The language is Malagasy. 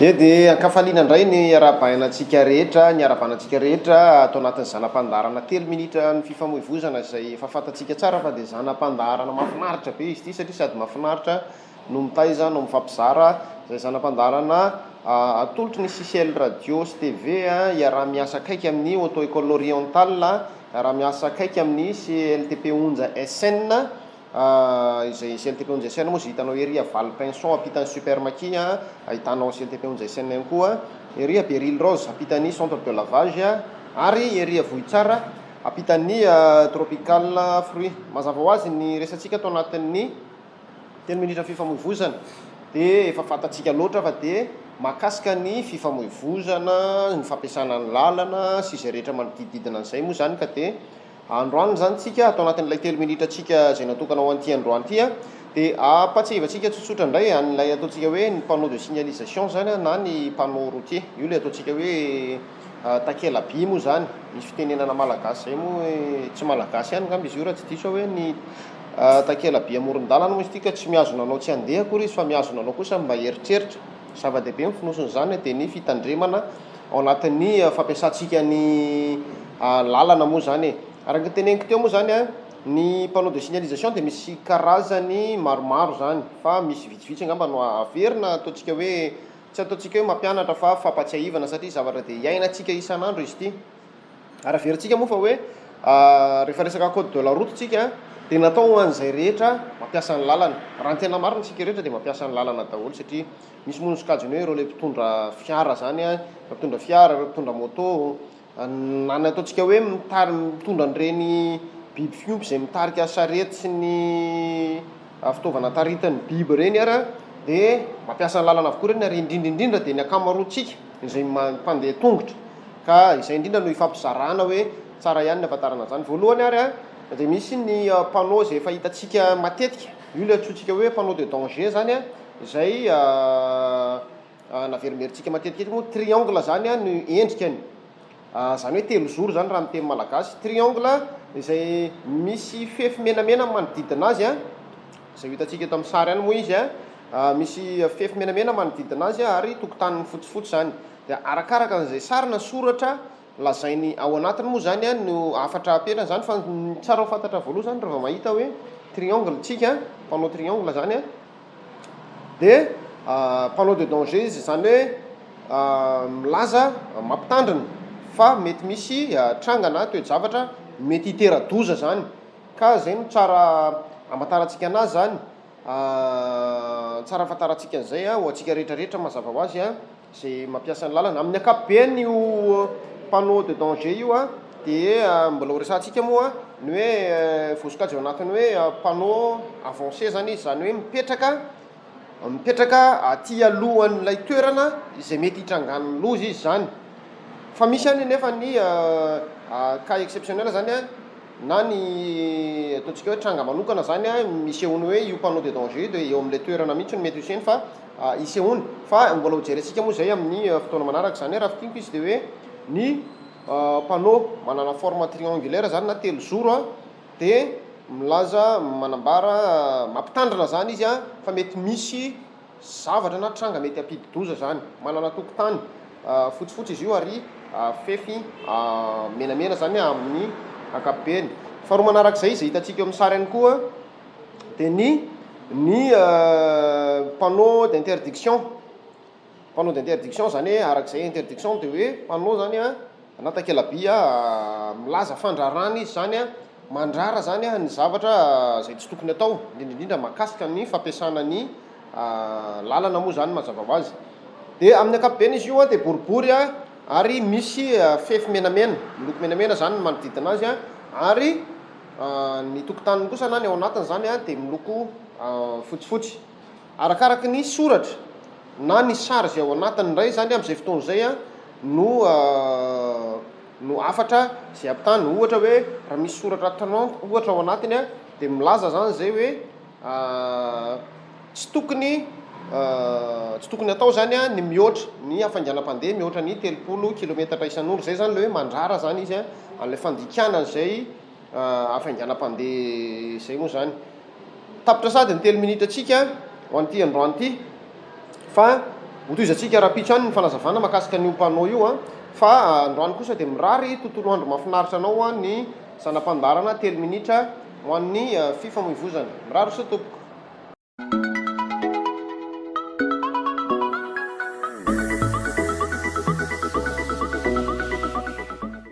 Dia dia ankafaliana indray ny arahabaina antsika rehetra, ny arahabana antsika rehetra ato anatin'ny zana-pandaharana telo minitra ny fifamoivozana izay efa fantatsika tsara fa dia zana-pandaharana mahafinaritra be izy ity satria sady mahafinaritra no mitaiza no mifampizara izay zana-pandaharana atolotry ny CCL Radio sy TV iaraha-miasa akaiky amin'ny Auto École Orientale, iaraha-miasa akaiky amin'ny CLTP Onja SN. Izay CLTP Onja SN moa izay hitanao ery à Valpinson ampitan'ny Super Maki ahitanao CLTP Onja SN ihany koa, ery à Beryl Rose ampitan'ny Centre de lavage ary ery à Vohitsara ampitan'ny Tropical Fruit. Mazava ho azy ny resatsika ato anatin'ny telo minitra fifamoivozana dia efa fantatsika loatra fa dia mahakasika ny fifamoivozana, ny fampiasana ny lalana sy izay rehetra manodidididina an'izay moa izany ka dia Androany izany tsika, ato anatin'ilay telo minitra tsika izay natokana ho an'ity androany ity an, dia ampatsiahivantsika tsotsotra indray an'ilay ataontsika hoe ny panneau de signalisation izany an, na ny panneau routier. Io ilay ataontsika hoe takela-by moa izany. Misy fitenenana malagasy izay moa hoe, tsy malagasy ihany angamba izy io raha tsy diso aho hoe ny takela-by amoron-dalana moa izy ity ka tsy mihazona anao tsy handeha akory izy fa mihazona anao kosa mba hieritreritra. Zava-dehibe ny fonosin'izany dia ny fitandremana ao anatin'ny fampiasantsika ny lalana moa izany e. Araka ny teneniko teo moa izany an, ny panneau de signalisation dia misy karazany maromaro izany fa misy vitsivitsy angamba no averina ataontsika hoe, tsy ataontsika hoe mampianatra fa fampatsiahivana satria zavatra dia iainantsika isan'andro izy ity. Ary averintsika moa fa hoe rehefa resaka code de la route tsika dia natao ho an'izay rehetra mampiasa ny lalana. Raha ny tena marina isika rehetra dia mampiasa ny lalana daholo satria misy moa ny sokajiny hoe ireo ilay mpitondra fiara izany an, ireo mpitondra fiara, ireo mpitondra moto, na ny ataontsika hoe mitari- mitondra an'ireny biby fiompy izay mitarika sarety sy ny fitaovana taritin'ny biby ireny ary dia mampiasa ny lalana avokoa ireny ary indrindra indrindra dia ny ankamaroantsika izay mpandeha tongotra. Ka izay indrindra no ifampizarana hoe tsara ihany ny ahafantarana an'izany. Voalohany ary an, dia misy ny panneau izay efa hitantsika matetika, io ilay antsointsika hoe panneau de danger izany an, izay naverimberintsika matetika eto moa, triangle izany an no endrikany, izany hoe telozoro izany raha amin'ny teny malagasy, triangle izay misy fefy menamena manodidina azy an, izay ho hitantsika eto amin'ny sary ihany moa izy an, misy fefy menamena manodidina azy ary tokotaniny fotsifotsy izany. Dia arakaraka an'izay sary na soratra lazainy ao anatiny moa izany no hafatra apetrany izany fa ny tsara ho fantatra voaloha izany rehefa mahita hoe triangle tsika, panneau triangle izany an, dia panneau de danger izy, izany hoe milaza, mampitandrina fa mety misy tranga na toe-javatra mety hitera-doza izany, ka izay no tsara hamantarantsika anazy izany, tsara ahafantarantsika an'izay ho antsika rehetra rehetra mazava ho azy an. Izay mampiasa ny lalana. Amin'ny ankapobeny io panneau de danger io dia mbola ho resahantsika moa ny hoe voasokajy ao anatin'ny hoe panneau avancé zany izy, izany hoe mipetraka mipetraka aty alohan'ilay toerana izay mety hitrangan'ny loza izy zany. Fa misy ihany anefa ny cas exceptionnel zany na ny ataontsika hoe tranga manokana zany misehoan'ny hoe io panneau de danger io dia eo amin'ilay toerana mihitsy no mety hiseho fa hisehoany fa mbola ho jerentsika moa izay amin'ny fotoana manaraka izany hoe raha fintiniko izy dia hoe ny panneau manana forme triangulaire zany na telozoro a dia milaza manambara mampitandrina zany izy a fa mety misy zavatra na tranga mety hampidi-doza zany manana tokotany fotsifotsy izy io ary fefy menamena zany amin'ny ankapobeny faharoa manarak'izay izay hitantsika eo amin'ny sary ihany koa dia ny ny panneau d'interdiction, panneau d'interdiction zany hoe arak'izay interdiction dia hoe panneau zany an na takela-by milaza fandrarana izy zany an, mandrara zany an ny zavatra izay tsy tokony atao, indrindra indrindra mahakasika ny fampiasana ny lalana moa zany mazava ho azy. Dia amin'ny ankapobeny izy io an dia boribory an ary misy fefy menamena, miloko menamena zany ny manodidina azy an ary Ny tokotaniny kosa na ny ao anatiny izany dia miloko fotsifotsy. Arakaraky ny soratra na ny sary izay ao anatiny indray izany amin'izay fotoana izay no no hafatra izay ampitany. Ohatra hoe raha misy soratra trente ohatra ao anatiny dia milaza izany izay hoe tsy tokony tsy tokony atao izany ny mihoatra ny hafainganam-pandeha mihoatra ny 30 kilometatra isan'ora. Izay izany ilay hoe mandrara izany izy an'ilay fandikana an'izay hafainganam-pandeha izay moa izany. Tapitra sahady ny telo minitra antsika ho an'ity androany ity fa Hotohizantsika rahampitso ihany ny fanazavana mahakasika an'io panneau io an, fa androany kosa dia mirary tontolo andro mahafinaritra anao ny zana-pandaharana telo minitra ho an'ny fifamoivozana. Mirary soa tompoko.